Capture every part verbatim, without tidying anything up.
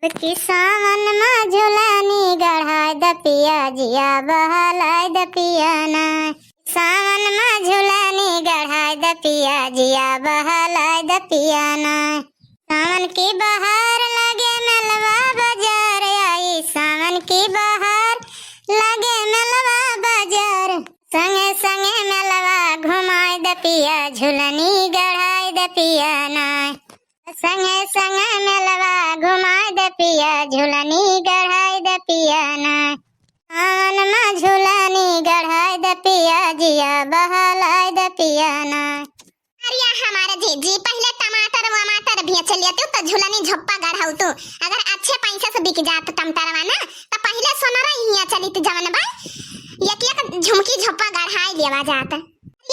कि सावन मा झुलनी गढ़ाइ द पिया, जिया बहलाइ द पिया ना। सावन मा झुलनी गढ़ाइ द पिया, जिया बहलाइ द पिया ना। सावन की बहार लागे मेलवा बाजार आई, सावन की बहार लागे मेलवा बाजार। संगे संगे मेलवा घुमाइ द पिया, झुलनी गढ़ाइ द पिया ना। संगे संगे मेलवा घुमाइ द पिया, झुलनी गढ़ाइ द पिया ना। सावन मा झुलनी गढ़ाइ द पिया, जिया बहलाइ द पिया ना। अरे हमारे जीजी, पहिले टमाटर वमाटर बेच लेतू तो झुलनी झोप्पा गढ़ाउतू। अगर अच्छे पैसे से बिक जात टमाटरवा ना, तो पहिले सोनरा हिया चलित जवन बा, एक एक झुमकी झोप्पा गढ़ाइ लेवा जात।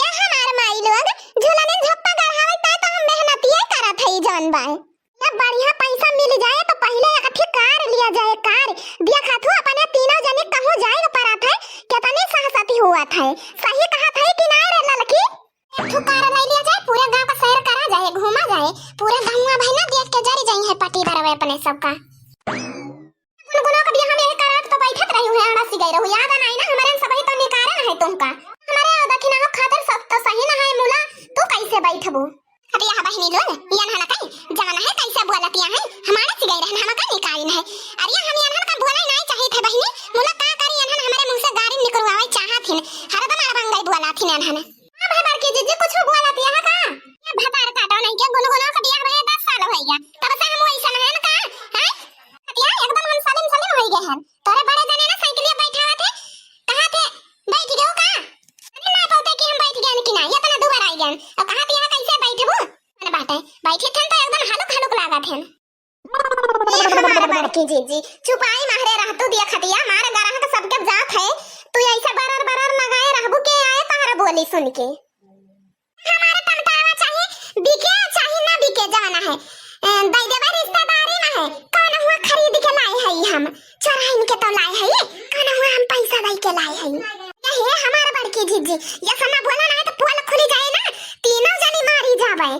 ये हमार माई लोग, झुलनी झोप्पा गढ़ावे ता तो हम मेहनतिये करत हई जवन बा। जब बढ़िया पैसा मिल जाए तो पहिले एक ठे कार लिया जाए, कार। देखत हो अपने तीनों जने कहूँ जाए के परत है, कितनी सहसती हुआ था। सही कहत है कि ना रे ललकी? एक ठो कार ले लिया जाए, पूरे गांव का सैर करा जाए, घूमा जाए, पूरे गौवा भाई ना देख के जरी जाई है पटी बरवे अपने सबका। गुनगुनो के बियाह में यही करात तो बैठत रही हुए, आड़ा सिगाई रहू, याद नहीं ना, हमारे सब ही तो निकारे ना है तुमका। हमारे दखिना हो खातिर सब तो सही ना है मुला, तू कैसे बैठबू? अरे यह बहिनी लोग, ये ना कहीं जवन है कैसे बोलतिया है, हमारे सिगाई रहन हम का निकारिन है। अरे हम ये ना का बोला ही नहीं चाहिए थे बहिनी, मुला का करी ये ना हमारे मुंह से गारी निकलवावे चाहत हिन, हरदम अड़बंगाई बोला थी ना। अब है बड़की जीजी कुछ बोलत यहाँ का? ये भतार काटो नहीं के गुनगुनो के बियाह भये दस साल होई गया। तब से हम वैसन हन का? हैं? कतिया एकदम हम सलीम सलीम होई गए हन। तोरे बड़े जने ना साइकिलिया बैठावा थे। कहा थे? बैठ गयो का? अरे ना पौते कि हम बैठ गए कि ना? ये तना दुबार आई गए। और कहा थे यहाँ कैसे बैठबू? अरे बाटे, बैठी थन तो एकदम हलुक हलुक लागत हन। ए हमार बड़की जीजी, चुपाई मारे रह तू, दिया खटिया मार गरह के सबके जात है, तू ऐसे बरर बरर लगाए रहबू के आए तहरा बोली सुन के। हमारे टमटावा चाहे बिके चाहे ना बिके, जवाना है, ए, दई देबे रिश्तेदारी में है, कौन हुआ खरीद के लाए है हम, चोराइन के तो लाए है, कौन हुआ हम पैसा दई के लाए है। यही हमार बड़की जीजी, ये सब ना बोला ना है तो पोल खुली जाए ना, तीनों जनी मारी जाबे।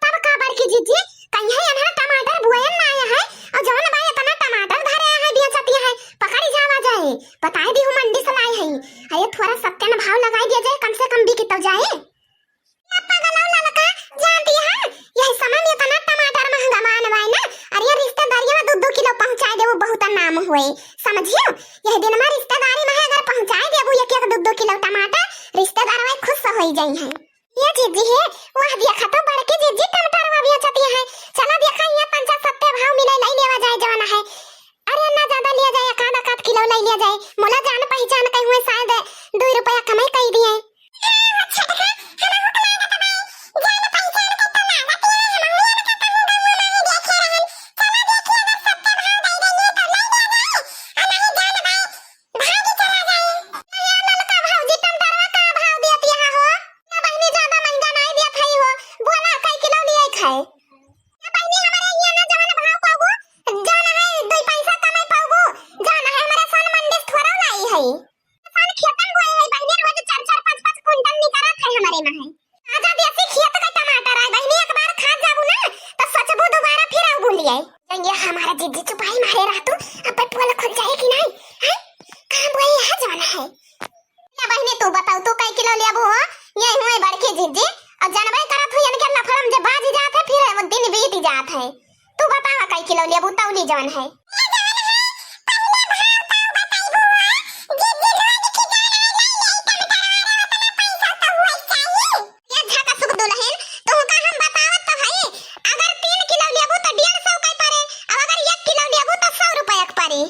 तब का बड़की जीजी, कहिए इन्हन टमाटर बोएन ना आया है, और जौन बा इतना टमाटर धरे है, बेचतिया है, पकड़ी जावा जाए, बताए दी हूँ मंडी से लाई है। अरे थोड़ा सत्ते न भाव लगाई दिया जाए, कम से कम बिकी तो जाए। या पगलाओ ललका, जानती है, यही समय में इतना टमाटर महंगा मान बाय ना, अरे ये रिश्तेदारिया में दो दो किलो पहुँचाए देबू, बहुत नाम हुए, समझियो, यही दिन में रिश्तेदारी में अगर पहुँचाए देबू एक एक दो दो किलो टमाटर, रिश्तेदार में खुश हो जाई है। ये जीजी है, वह देखा तो बड़की जीजी टमाटरवा बेचतिया है। चला देखा, यहाँ पंचायत सत्ते भाव मिले, लई लेवा जाए जवाना है। अरे ना ज्यादा लिया जाए, एक आध, एक आध किलो लई लिया जाए। मोला जान पहचान कहीं हुए, शायद दो रुपया कमाई कई दिए। भागी चला जाए। ए ललका भौजी, टमाटरवा का भाव दियत यहाँ हो? ए बहिनी, ज्यादा महंगा नाई दियत हई हो। बोला, कई किलो लिए खाए? ए बहिनी, हमारे यहाँ ना जवन भाव पाबू, जवन है दुई पैसा कमाई पाबू, जवन है हमारे सन मंडी से थोड़ा लाई है। सन खेतन बोए है बहिनी, रोज चार चार पाँच पाँच कुंटल निकलत है हमारे में है। ताजा देसी खेत का टमाटर आए बहिनी, एक बार खा जाबू ना, तो सोचबू दोबारा फिर आऊ बोलिए। ये हमारा जिद्दी चुपाई मारे रहतू, अब पोल खुल जाए कि नहीं? हैं? कहाँ बोए यहाँ जवन है? या बहिनी, तू बताओ, तू कई किलो लेबू हो? ये हुए बड़की जिद्दी, और जानबे करत हो, इनके लफड़म जे बाज जात है, फिर वो दिन बीत जात है। तू बतावा, कई किलो लेबू, तौली जवन है। ये झका सुख दुल्हन, तुहका हम बतावत तो हई, अगर तीन किलो लेबू तो डेढ़ सौ के परे, और अगर एक किलो लेबू तो सौ रुपया के परे।